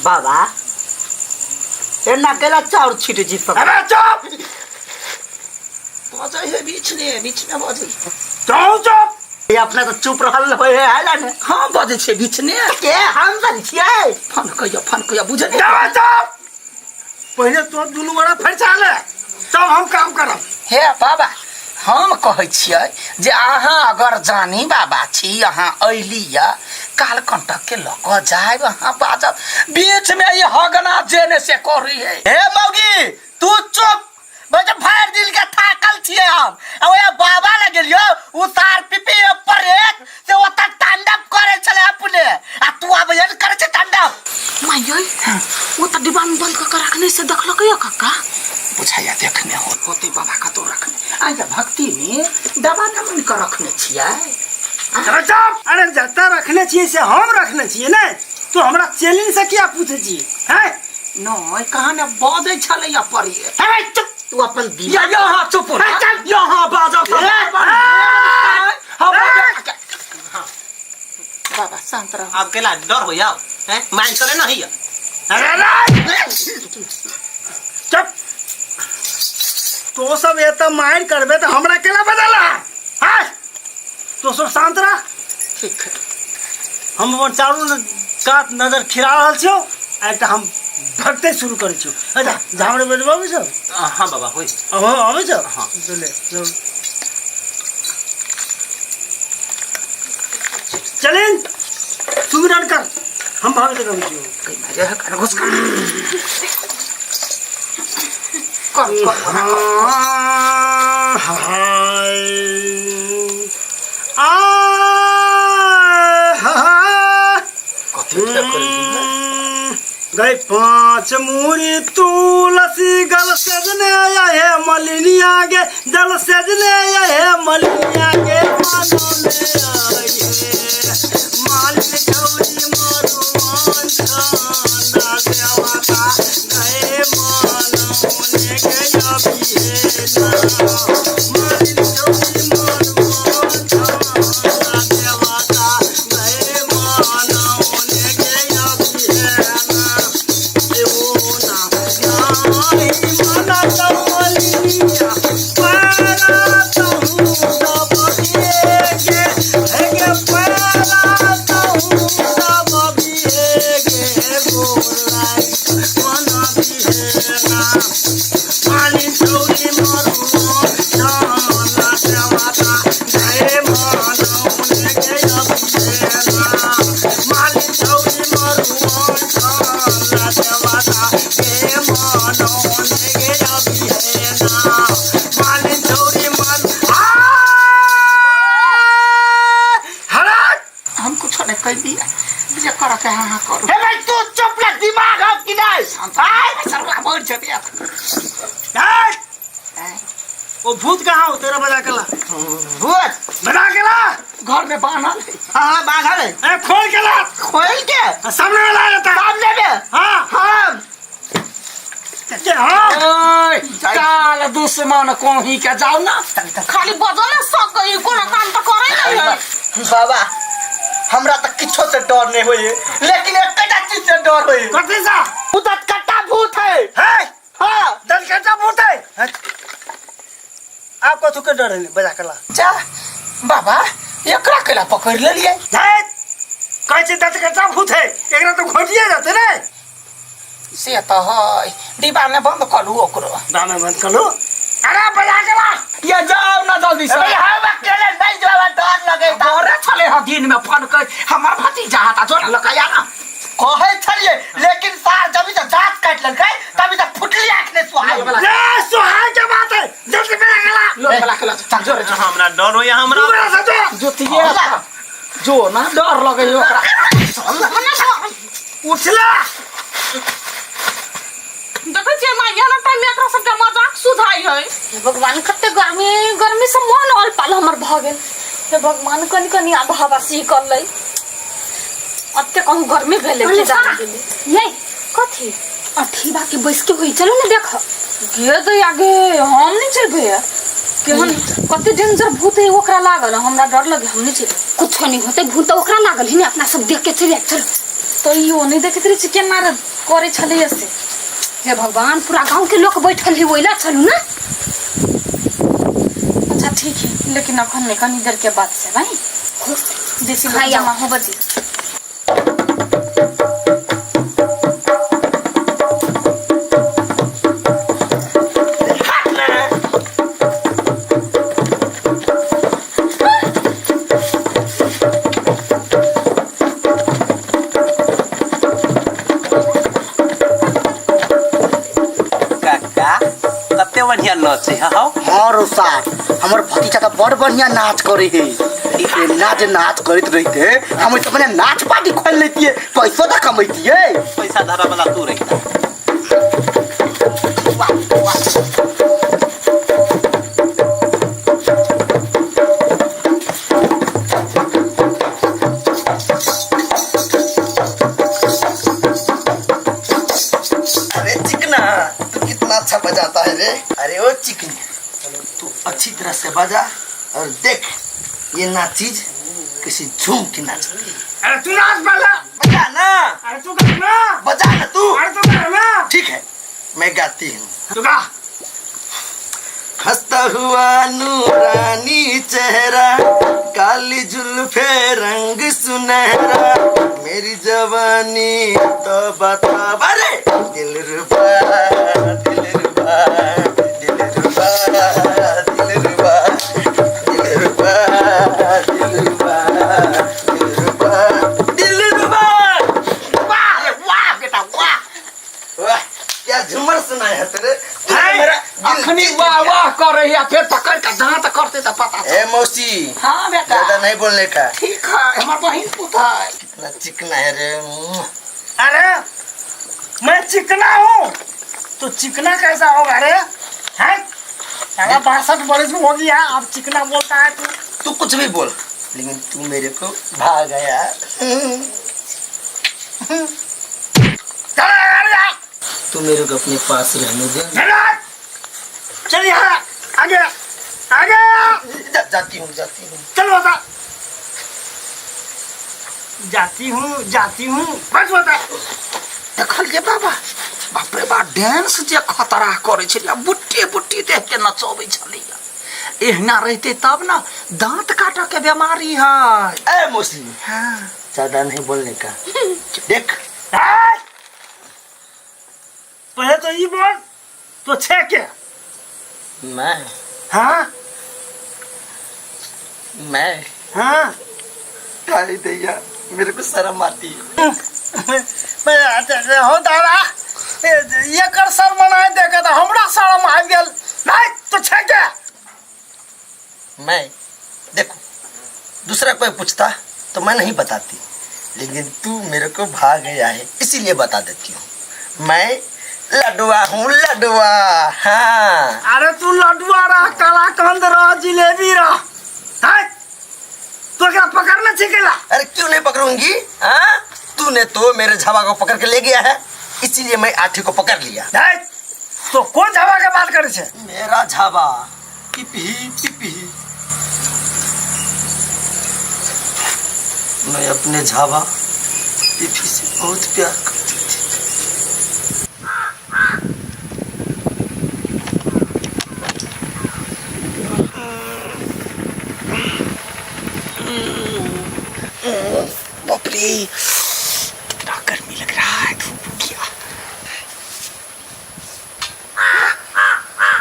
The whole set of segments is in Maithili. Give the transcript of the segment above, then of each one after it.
बाबा एना केला चाउर छीटे छी सब। अरे चुप। बजै है बीच में, बीच में बजै। चुप चुप। ये अपने तो चुप रहल होय है आइला ने। हम बजै छियै बीच में। के हम बजै छियै? फोन कहियो, फोन कहियो, बुझल नहि। चुप चुप। पहिले तो दुनू गोरा फरिछा ले तब हम काम करब। हे बाबा, हम कहै छियै जे अहाँ अगर जानी बाबा छी, अहाँ अयली यऽ काल कंटक के लऽ कऽ जायब, अहाँ बाजब बीच में ई हगना जे ने से करी है। हे मौगी तू चुप, बजे भरि दिन के थाकल छियै हम, आ ओए बाबा लग गेलियो उ सार पिपी पर एक से ओतऽ तांडव करे छले अपने, आ तू आब एहन करे छै तांडव। माय ओ तऽ डिब्बा में बंद कऽ के रखने से देखलकै या काका? बुझाइया देखने हो होते बाबा कतौ रखने आइ भक्ति में दवा न मन के रखने छियै। अरे चुप। अरे जतऽ रखने छियै से हम रखने छियै ने, तू हमरा चेलिन से किया पूछै छियै? हैं? नहीं कहाँ ने बजै छलै या परी। अरे चुप। तू अपन दिमाग या यहाँ चुप हो। अरे चल। यहाँ बाजब तऽ ए, बाबा, ए, हम ए। बाजब। बाबा शांत रहो। अब केला डर हो जाओ हैं मान चले नहीं है। अरे अरे चुप। तो सब एतऽ मारि करबे तऽ हमरा केला बदला हैं? तो सब शांत रह। ठीक है। हम अपन चारू कात नजर खिरा रहल छियौ, आ एकटा हम भगते शुरू करै छियौ। अच्छा झामरे बजबो अबै छौ? हाँ बाबा होई। अबै छौ? हाँ। ले, ले। चलें सुमिरन कर, हम भागते करै छियौ। कहीं मारे है कर घुस कर। कर, कर, कर, कर। कथी कर गई पांच मूरी तुलसी गल सजने आए मलिनिया गे, जल सजने आए मलिनिया गे, मानो में आए मालिन गौरी मरुआन खाना देवता गए मानो ने गया बिहेना, मालिन गौरी मरुआन खाना देवता गए मानो ने गया बिहेना, देवोना नाही मना कमलिया पारा तहु सब गे, हे पारा तहु सब गे, गोलाई मना बिहेना, मालिन चौरी मरुआ जाना देवता गए मानो ने गया बिहेना, मालिन चौरी मरुआ जाना देवता गए मानो ने गया बिहेना, मालिन चौरी मरु आ हरा। हम कुछ नहीं कह दिया जे कर के हाँ हाँ करू। हे भाई तू चुप रह, दिमाग हो कि नहीं? आय सरला बढ़ जते। ए! वो भूत कहाँ हो तेरा बजा के ला। भूत बजा के ला। घर में बांधल है। हाँ, बांधल है। ए, खोल के ला। खोल के? हाँ, सामने में ला जाता। सामने में? हाँ। हाँ। ये, हाँ। ओए, काल दुश्मन कोही के जाओ ना। खाली बजल सकै कोनो काम तऽ करै नहीं है। बाबा हमरा तऽ किछो से डर नहीं होइए, लेकिन एकटा चीज से डर होइए। कथी से? उ दतकट्टा भूत है। है? हाँ। दतकट्टा भूत है? है। आप कथू के डर है? बजा के ला। जा बाबा एकरा केला पकड़ लेलिए। है? कहै छै दतकट्टा भूत है, एकरा तो घोटिए जाते ने। से तऽ है, डिब्बा में बंद करू ओकरो। डिब्बा में बंद करू? अरे बजा के ला। ये जाओ ना जल्दी से। अरे हम अकेले नहीं जावा, डर लगे। डरे छले ह दिन में फोन कर हमर भतीजा हता जोर लकाया ना। कहै छलिए, लेकिन सार जब से जात काट लेलकै तभी तक फुटली आंख ने सुहाय। ए सुहाय के बात है, जल्दी बजा के ला। लो बला के ला, चल जोर जोर। हमरा डर होया हमरा। तू बड़ा सा जो। जोतिए जो ना डर लगे ओकरा। उठला। देखै छियै माय, एहन टाइम में एकरा सबके मजाक सुझाइ है। हे भगवान, कते गर्मी गर्मी से मन अल पाल हमर भऽ गेल। हे भगवान, कनि कनि आब हवा सिहकलै, अते कहूँ गर्मी भेलै कि जान गेलै। ये कथी अठीबा के बैस के होई, चलो ने देख गे दे आगे, हम नहीं जेबै। केहन कते डेंजर भूत है ओकरा लागल हमरा डर लगे हम नहीं चलबै। कुछो नहीं होते भूत तो ओकरा लागल है ने अपना सब देख के चलि आयब चल तो इहो नहीं देखैत रहै छी केना रे करै छलैया से हे भगवान पूरा गांव के लोग बैठल है ओइला चलू ना अच्छा ठीक है लेकिन अखन नहीं कनी देर के बाद से भाई बेसी लोग हाँ, जमा होबे दी काका कते बढ़िया नाच है हौ हाँ रो सार हमर भतीजा तऽ बड़ बढ़िया नाच करे है एना जे नाच करैत रहिते हम तऽ अपने नाच पार्टी खोल लेतिए पैसो तऽ कमैतिए पैसा धरा वाला तू रहिता वाह वाह अरे चिकना तू कितना अच्छा बजाता है रे अरे ओ चिकनी तू अच्छी तरह से बजा और देख ये नाचीज किसी झूम के नाचती है अरे तू नाच पहले बजा ना अरे तू गा ना बजा ना तू अरे तू गा ना ठीक है मैं गाती हूँ तू गा हंसता हुआ नूरानी चेहरा काली जुल्फे रंग सुनहरा मेरी जवानी तो बता अरे दिल रुबा दिल रुबा दिल रुबा दिल रुबा दिल रुबा दिल रुबा दिल रुबा दिल रुबा वाह रे वाह बेटा वाह वाह क्या झूमर सुनाया है तेरे तूने मेरा दिल अखनी जीत वाह लिया। वाह कर रही है फिर पकड़ के दांत करते तो पता ए मौसी हाँ बेटा ज्यादा नहीं बोलने का ठीक है हमार बहिन पुत है कितना चिकना है रे अरे मैं चिकना हूँ तो चिकना कैसा होगा रे हैं साला 62 बरस में हो गया अब चिकना बोलता है तू तू कुछ भी बोल लेकिन तू मेरे को भा गया चल अरे यार, तू मेरे को अपने पास रहने दे चल चल यहाँ आगे आगे जाती हूँ जाती हूँ चल बता जाती हूँ जाती हूँ बस बता देखलिए बाबा बाप रे बाप डांस जे खतरा करे छलियै बुट्टी बुट्टी देख के नचबै छलैया एहना रहते तब ना दांत काटऽ के बीमारी है ए मौसी हाँ ज्यादा नहीं बोलने का देख हैं? पहले तो ये बोल तो छे के मैं हाँ मैं हाँ गाली दैया मेरे को शर्म आती है मैं हो दादा एकर शर्म नहीं देखे तो हमरा शर्म आबि गेल नहीं तो छे के मैं देखो दूसरा कोई पूछता तो मैं नहीं बताती लेकिन तू मेरे को भाग गया है इसीलिए बता देती हूँ मैं लडुआ हूँ लडुआ हाँ अरे तू लड्डुआ रह कलाकंद रह जिलेबी रह हैं? तो क्या पकड़ना छिकेला अरे क्यों नहीं पकड़ूंगी हाँ तूने तो मेरे झावा को पकड़ के ले गया है इसीलिए मैं आठी को पकड़ लिया नहीं तो कौन झावा के बात करे छे मेरा झावा पिपही पिपही मैं अपने झावा पिपही से बहुत प्यार करती थी बाप रे कितना गर्मी लग रहा है धूप उठ गया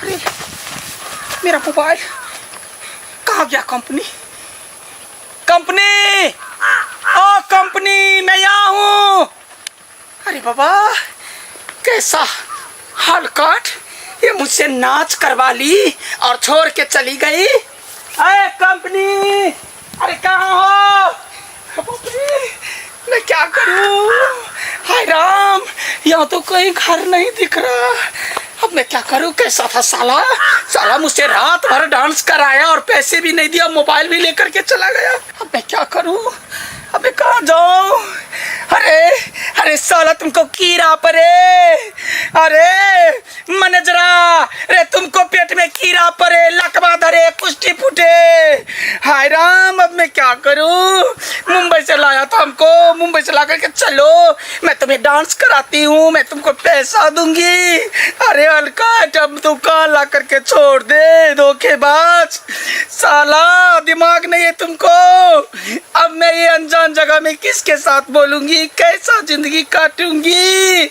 अरे मेरा मोबाइल कहाँ गया कंपनी कंपनी ओ कंपनी मैं यहाँ हूँ अरे बाबा कैसा हलकट ये मुझसे नाच करवा ली और छोड़ के चली गई अरे कंपनी अरे कहाँ हो बाप रे, मैं क्या करूँ हाय राम यहाँ तो कोई घर नहीं दिख रहा अब मैं क्या करूँ कैसा था साला साला मुझसे रात भर डांस कराया और पैसे भी नहीं दिया मोबाइल भी लेकर के चला गया अब मैं क्या करूँ अबे कहाँ जाऊं? अरे अरे साला तुमको कीड़ा पड़े, अरे मैनेजरा, अरे तुमको पेट में कीड़ा पड़े, लकवा धरे, कुश्ती फूटे। हाय राम, अब मैं क्या करूं? मुंबई से लाया था हमको, मुंबई से ला करके चलो मैं तुम्हें डांस कराती हूँ, मैं तुमको पैसा दूंगी। अरे अलकट, अब तू कहाँ ला करके छोड़ दे, धोखेबाज साला, दिमाग नहीं है तुमको। अब मैं ये अनजान जगह में किसके साथ बोलूंगी, कैसा जिंदगी काटूंगी?